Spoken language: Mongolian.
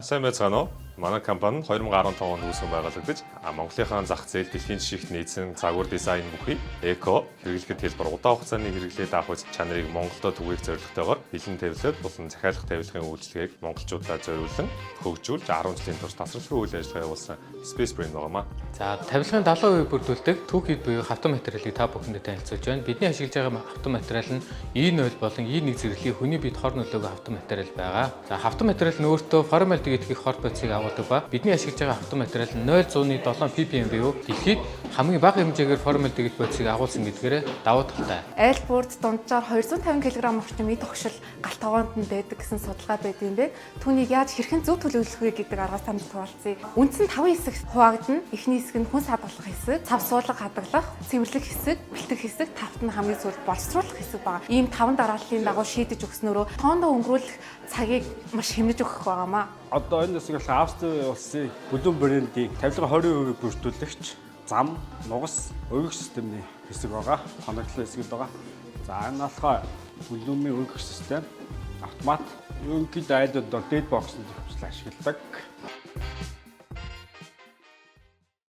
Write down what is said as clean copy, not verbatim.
Сайн байцгаана уу? Манай компани нь 2015 онд үүсгэн байгуулагдаж, Монголынхаа зах зээл дэлхийн жишгт нийцсэн загвар дизайн бүхий эко хэрэглэхэд хялбар, удаан хугацааны хэрэглээ даах үз чанарыг Монголдо түгээх зорилготойгоор бэлэн тавилгад болон захиалах тавилгын үйлчилгээг монголчуудад зориулан хөгжүүлж 10 жилийн турш тасралтгүй үйл ажиллагаа явуулсан Space Brain байгаамаа. За, тавилгын 70% бүрдүүлдэг түүхийд буюу хавтан материалыг та бүхэндээ танилцуулж байна. Бидний ашиглаж байгаа хавтан материал нь E0 болон E1 зэрэглэлийн хүний биед хор нөлөөгөө хавтан материал байгаа. За, хавтан материал нь өөртөө формальдегид гэх хор бодисыг агуулдаг ба бидний ашиглаж байгаа хавтан материал нь 0.7 ppm буюу дэлхийд хамгийн бага хэмжээгээр формальдегид бодисыг агуулсан гэдгээрээ давуу талтай. Айл бүрд дунджаар 250 кг орчим эд тогшил гал тогоонд нь байдаг гэсэн судалгаа байд юм бэ. Түүнийг яаж хэрхэн зөв төлөвлөх вэ гэдэг аргаас танд хуваалцъя. Үндсэн 5 хэсэг хуваагдана. Эхний хэсэг нь хүнс хадгалах хэсэг, цав суулга хадгалах, цэвэрлэх хэсэг, бэлтгэх хэсэг, тавт нь хамгийн сүүлд боловсруулах хэсэг байгаа. Ийм таван дарааллын дагуу шийдэж өгснөөрөө тоондоо өнгөрүүлэх цагийг маш хэмнэж өгөх байгаамаа. Одоо энэ хэсэг болохоор Австри улсын Blum брендийн тавилгын 20% бүрдүүлэгч зам, нугас, өргөх системний хэсэг байгаа. Тоноглолын хэсэг байгаа. За, энэ болохоор Blum-ийн өргөх систем автомат. Ерөнхийдөө айлууд бол dead box-ын зөвхөн ашигладаг.